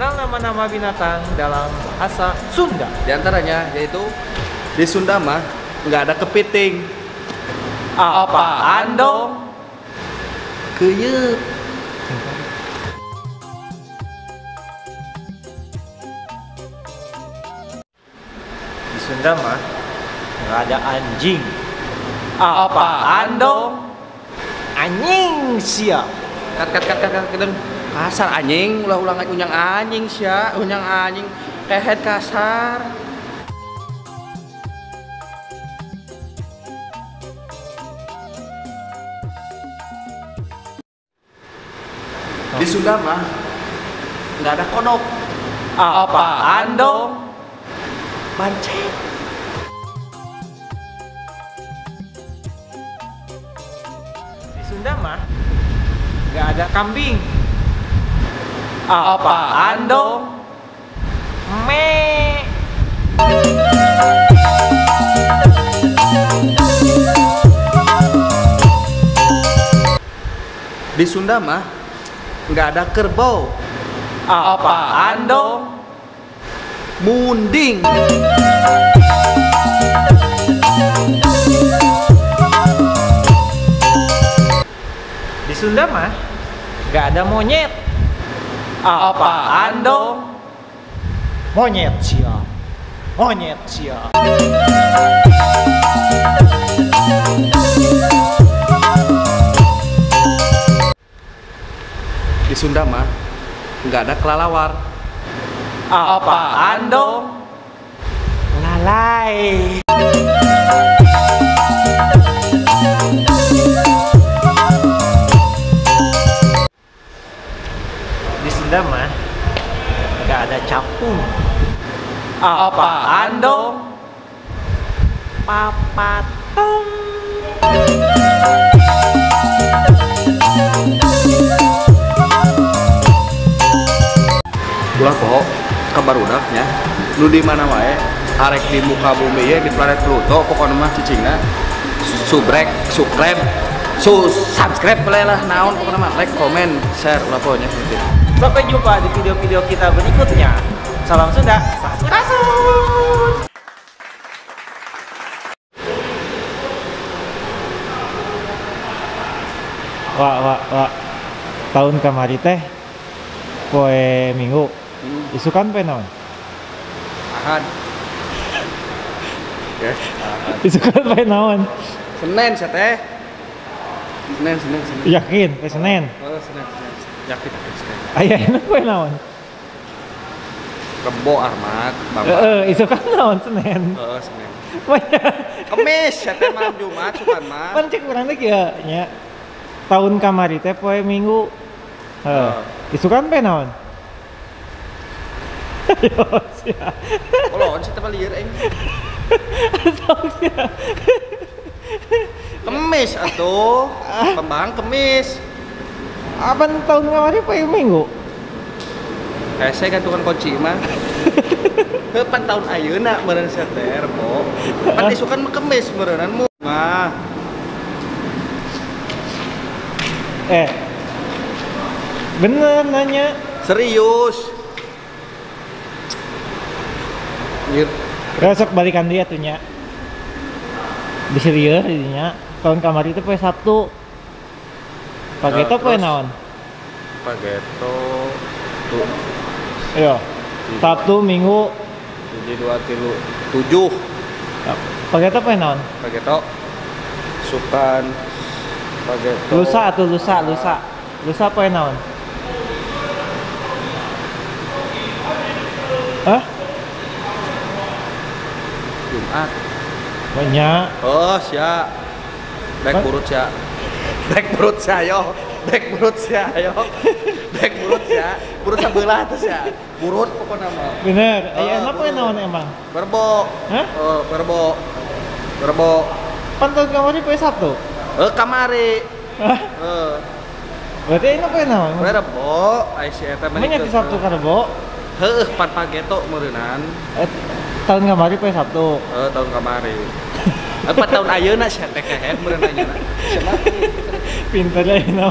Mengenal nama-nama binatang dalam bahasa Sunda. Di antaranya yaitu di Sunda mah nggak ada kepiting. Apaan dong? Keyeup. Di Sunda mah nggak ada anjing. Apaan dong? Anjing sia. Kat kat kat kat kat kasar anjing, ulah-ulah unyang anjing sia, unyang anjing kehet kasar. Di Sunda mah nggak ada kodok. Apaan dong? Bancet. Di Sunda mah nggak ada kambing. Apaan dong? Me. Di Sunda mah nggak ada kerbau. Apaan dong? Munding. Di Sunda mah nggak ada monyet. Apaan dong? Monyet sia. Monyet sia. Di Sunda mah nggak ada kelelawar. Apaan dong? Lalai. Di Sunda mah nggak ada capung. Apaan dong? Papatung. Ulah kok kabarudak nya. Nu di mana wae arek di muka bumi ye di planet Pluto pokokna mah cicingna subrek, subscribe, subscribe lah naon pokokna mah like, comment, share ulah pokoknya gitu. Sampai jumpa di video-video kita berikutnya. Salam Sunda, sampurasun. Wah, wah, wah. Tahun kamari teh poe Minggu. Isukan pe naon? Ahad. Ya, ahad. Isukan pe naon? Senin sia teh. Senin, Senin, Senin. Yakin pe Senin? Oh, Senin, Senin. Yakin, yakin Senin. Aya enak pe naon? Rebo Ahmad, Bapak. Heeh, isukan naon Senin? Heeh, Senin. Kemis sia teh malam Jumat sukan mah. Pan cek urang teh kieu nya. Tahun kamari teh poe Minggu. Heeh. Isukan pe naon? Ayo sia. Kolon sih teh lieur aing. Sok sia. Kemis atuh. Pembang kemis. Apan tahun kamari poe Minggu? Hese kan tukang kunci mah. Heuh pan tahun ayeuna meureun sia teh Rebo. Pan isukan mah kemis meureunan mah. Bener nanya. Serius. Nyir. Besok balikan dia tuh nya. Bisa lieur dinya. Tahun kamari itu poe Sabtu. Pageto poe naon? Pageto tuh. Iya. Sabtu, Minggu. 1, 2, 3, 7. Pageto poe naon? Pageto sukan pageto. Lusa atau lusa, lusa. Lusa poe naon? Hah? Jumat. Banyak. Oh, sia. Back burut sia. Back burut sia yo. Back burut sia yo. Back burut sia. Burut sebelah tuh sia. Burut pokoknya mah. Bener. Aya enak poe naon emang? Rebo. Hah? Oh, rebo. Rebo. Pan tahun kamari poe Sabtu? Kamari. Hah? Heeh. Berarti enak poe naon? Poe Rebo, ai si eta mah. Nya Sabtu ka Rebo? Heuh, pan pageto meureunan. Tahun kamari poe Sabtu. Heeh, tahun kamari. Apa tahun ayeuna sia teh kehed meureun ayeuna. Pinter ayeuna.